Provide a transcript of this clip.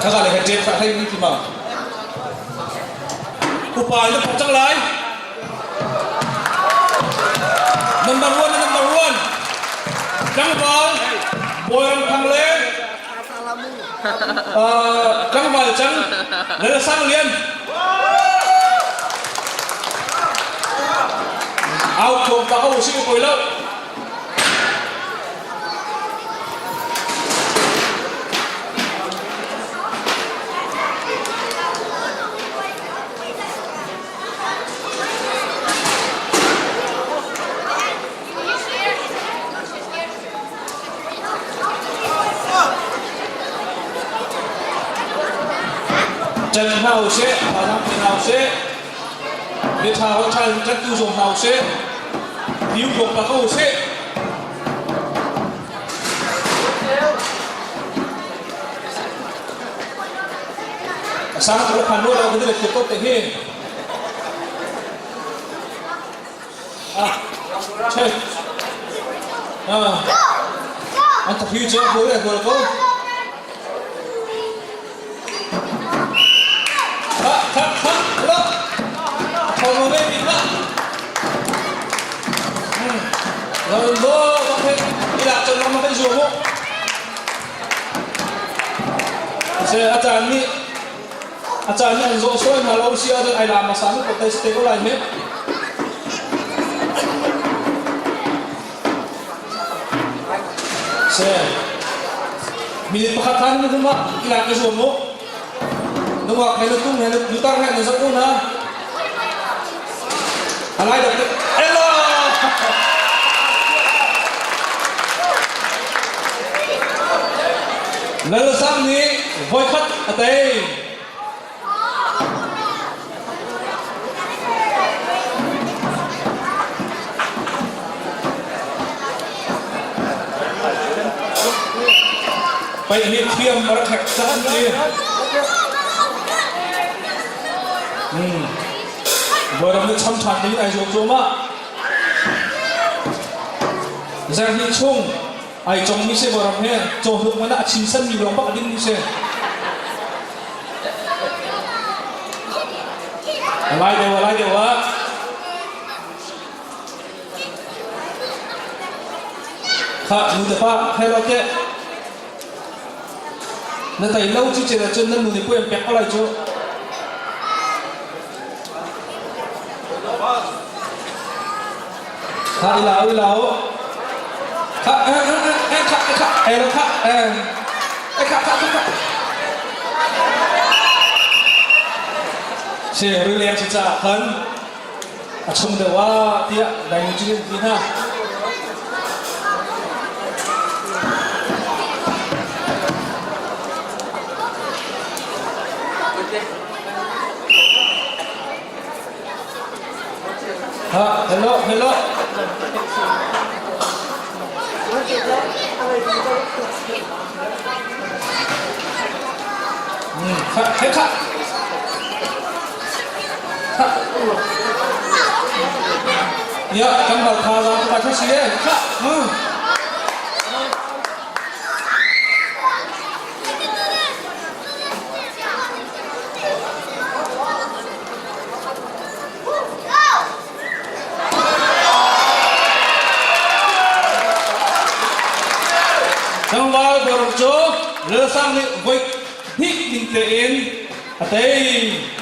Khaka le kha ṭep kha thei ni ti ma. Upa in na cang lai. Number one number one. Tlangval Bawiram Thang le tlangval cang Lal Sang Lian. Au thawng pa ko si poi lo. Ṭan hna usih, thazaang pe hna usih, biaṭha holh ṭha in ṭantu zuam hna usih, niu khawk pa ko usih. Sang tu phan lo lo ka ti ko te hi. Ah, che. Ah. An ta phi che ko le ko ko. Kha kha kha lo. Thong mo ve mi kha. Lo lo ba he ila chon ma kan zuam mu. Se a caan nih a caan nih an zawh sual hna lo si ahcun ai la hmasa mi ko te ko lai hme. Se minute pakhat khan na hum ah ilak ka zuam mu. Nungak he nutung he nutar he nan zoh ko hna. Alai dak Hello! Lal Sang nih voikhat a tei. Paih hi thiam a rak hek cang ti. Hmm. Bawiram nih cham ṭhan ding ai zuam cuahmah. Zarhnih chung ai congmi si Bawiram he cawhnuk man ah a chimsanmi lawng bak a dingmi si. A lai deuh a lai deuh ah Kha nu te pa hello te na tai lo cu chin ahcun nan nu nih puai an pek ko lai cu. Kha i lau i lau. Kha eh eh eh eh kha eh kha eh lo kha eh eh kha kha kha kha. Si rileng si caah khan a chung deuh ah tiah Lainu cu an ti hna. Ha, hello, hello. Kha, he kha. Ya, kan bal kha za ka tha si e. Kha. Hmm. Tlangval borok cu Lalsang nih voi hnih ning tein a tei.